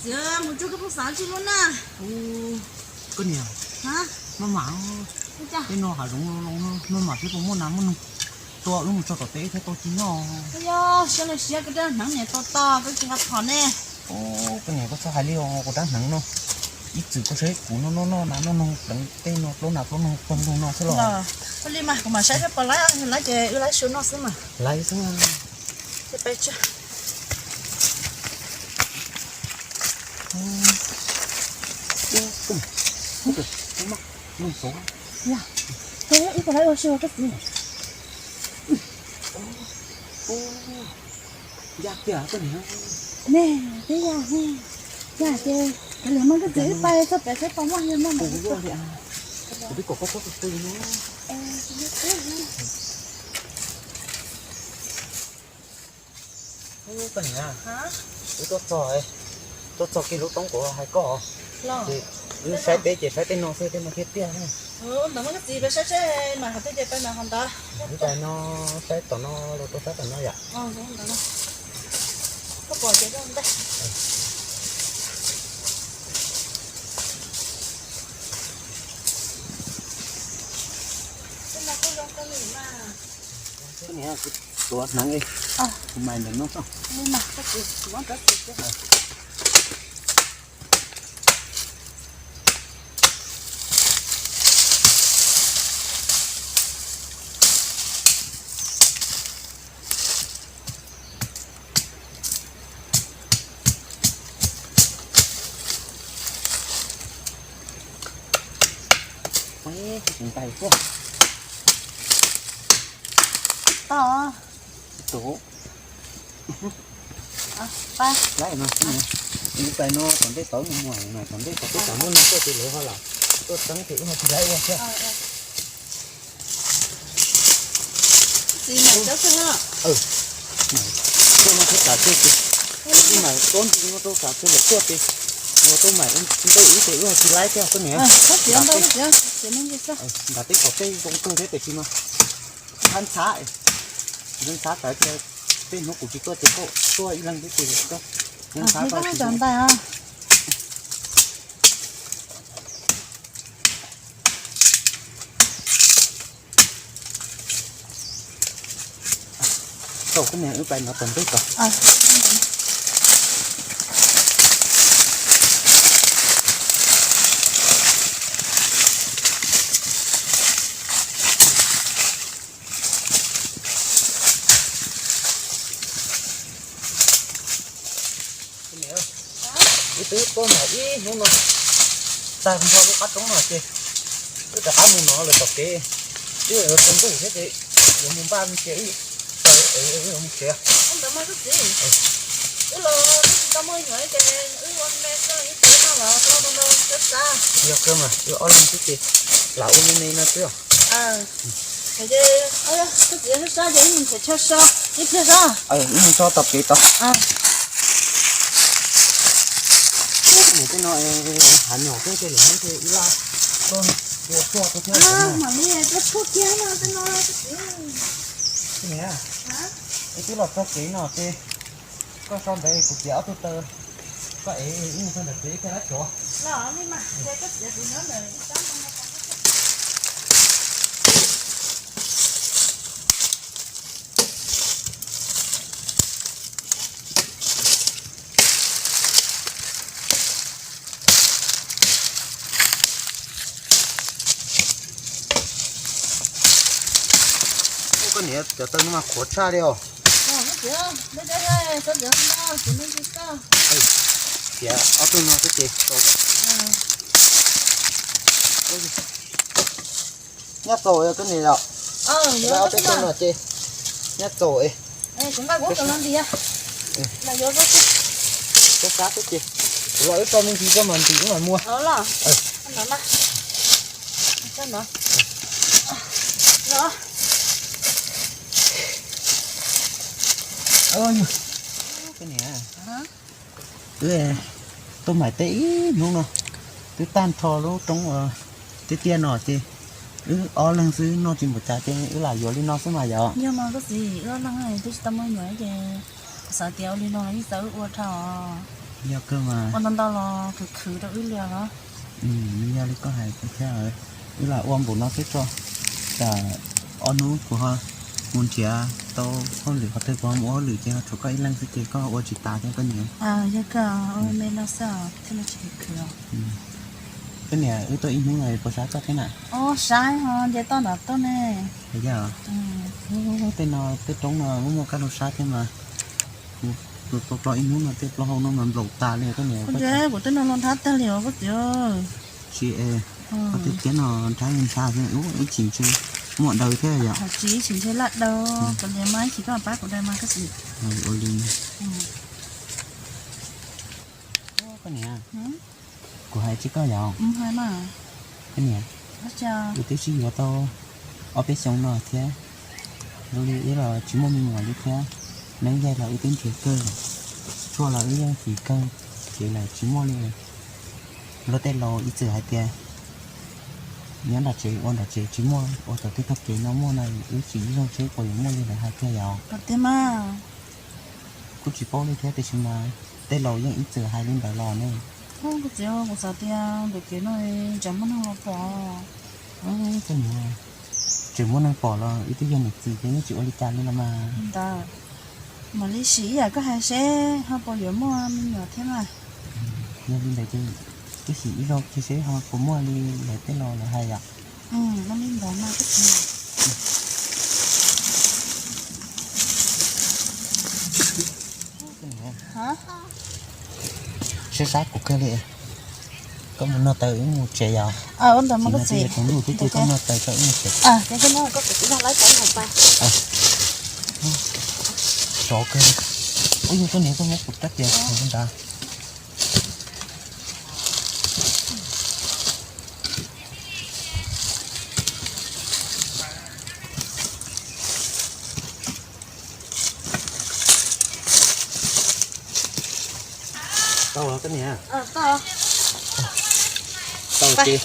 Mus tsuag koj puas xav tsis lub na? Koj niam, maj mam, tej no hav zoov los maj mam seb puas muaj nas muaj noog tua wb mus tso tom teb thiab tau tsis noj. Yog siab li siab, koj dab hneev niam tos tos koj tsis nqa phom ne. Koj niam, koj txhob hais li os, kuv dab hneev no. Ib txwm koj saib kuv noj noj noj nas noj noog pleev tej no plaub nas plaub noog pog ntug no xwb los. Ua li mas kuv mam saib seb puas laib, laib ces wb laib su noj xwb mas. Laib xwb. Ib tug laib ua si koj txiv. Ya tiag koj niam. Ne, twb ya ne. Ya ces kav liam mas koj txiv wb pais txog pem seb puas muaj yog muaj ntawd. Kuv twb kom koj txhob tu tu no. Koj niam, wb tuaj txog, tuaj txog kiag lub roob kuv hais koj. Ces wb saib peb ces saib tej no xwb, tej no tiag tiag. Ntawd mas koj txiv peb saib seb mas hov twg ces peb mas hov ntawd. Wb pais no, saib tom no los rau saib tom no yom. Koj pom ces rau ntej. Koj niam, kuv tuav hneev li, kuv mais ntawm no tso. Tsis ntais xwb. Tau. Tsis tus. Laib no, wb pais no tom ntej tod mus muag, tom ntej tod twb tau muaj neeg tuaj ces lawv ho lam tuaj tseeb ces wb ho tsis laib ua thiab. Txiv, mais cov xwb na. Tuaj no thiab tas xwb ces, wb mas tuab nti no rau tas xwb lawv tuaj ces, ua tuaj mais nrauj wb ces wb ho tsis laib thiab koj niam. Nram teb kom tej zoo kawg thiab tiam sis mas ntxhab ntxhab, ntxhab tawv ces tej hnub kuv tsis tuaj ces koj tuaj ib leeg xwb ces ntxhab tau tsis zoo. Tau koj niam, wb pais no tom ntej tod. Wb twb tuaj mas ib hnub no tag nrho lub qab roob no ces wb rov qab mus no lawm tom kev, twb yuav tsaus ntuj thiab ces yuav mus npaj cia wb tsaws es wb yuav mus tsev. Ntawd mas koj txiv, wb los twb tsis tau muaj nyuam ces wb ua me xwb, ib tug noj los tau ntau ntau xwb xav. Yog kawg mas wb ob leeg xwb ces lam ua me me no xwb os. Koj txiv, wb mus tsev, wb mus so, wb mus so tom kev tod. Tej no hav nyom xwb ces lawv muab ib laj tuaj ua tshuaj rau thiab. Mam li tuaj tshuaj kiag no tej no. Wb twb los txog kev no ces koj so ntawd kuv txiav ob tug taw, koj ev wb mus txog ntawm tsev thiaj laib tsuav. Koj niam, cov taw no mas qhuav tshaj li os. Txiav ob tug no xwb ces tau. Nyab txaus koj niam yom. Ob peb tug no ces nyab txaus. Sab xwb ces kuv los wb tau me ntsis koj mam ntim wb mam muag. Koj niam, wb tuaj mais teb ib hnub no, twb tag nrho lub roob uas tiaj tiaj no ces wb ob leeg xwb noj tsis npaum cas ces wb lam yuav li no xwb mas yom. Yog mas koj txiv, wb ob leeg twb tsis tau muaj nyuam ces kuv xav tias ua li no los yeej txaus wb ua dhau os. Yog kawg mas. Ua ntau ntau los khwv khwv rau wb li os. Yog li koj hais thiab, wb lam ua npaum no xwb tso. Tsam ob hnub kuv ho mus nrhiav tau hauj lwm qhov twg, kuv ho mus ua hauj lwm ces ho tshuav koj ib leeg xwb ces koj ua tsis tas thiab koj niam. Yog kawg, ua me no xwb thiaj li tsis khwv khwv. Koj niam, wb tuaj ib hnub no puas sab koj thiab na? Sab ho nce toj nram tuaj ne. Yog, tej no tej roob no muaj muaj kab laug sab thiab mas. Kuv tus plo ib hnub no tej plaub hau no mas nplaum tas li koj niam. Kuv tej no los nrhab tag li os koj txiv. Tsis es, koj tej tiab no nrhab ntshai xwb, ib chim ntshe muaj daw thiab yom. Tsis, ib chim ntshe laj daw, kav liam mas ib chim koj pab kuv daw mas koj txiv. Ua li. Koj niam, kuv hais tsis koj yom. Koj niam, wb twb sib yuav tau ob peb xyoo no thiab, zoo li wb los tsis muaj me nyuam li thiab. Neeb yaig los wb twb nrhiav kawg, tshuaj los wb yeej tiv kawg, ces lawv tsis muaj li. Luag tej laus ib txwm hais tias nyob nram tsev ua nram tsev tsis muaj, ua tom tej tog kev no muaj no, wb tsis ib zaug seb puas yuav muaj li lawv hais tiag yom. Kuv tsis paub li thiab tiam sis mas tej laus yeej ib txwm hais li ntawd los ne. Kuv xav tias ntawm kev no ntshe muaj neeg los pom. Koj niam, tseem muaj neeg pom los wb twb yog niam txiv ces yeej tsis ua li cas li los mas. Ntawd, mam li sim ib yam koj hais seb ho puas yuav muaj me nyuam thiab mas. Yog li ntawd ces wb sim ib zaug kiag seb ho puas muaj li lawv tej laus lawv hais yom. Ua li ntawd mas koj txiv. Sab sab kuv kawg li. Koj mus noj taws wb mus tsev yom. Ua ntawd mas koj txiv, tsaus ntuj twb ces koj noj taws tso wb mus tsev. Sov kawg. Ub, yog koj niam koj muab kuv rab tias nrad. Tau los koj niam? Tau ces wb pais.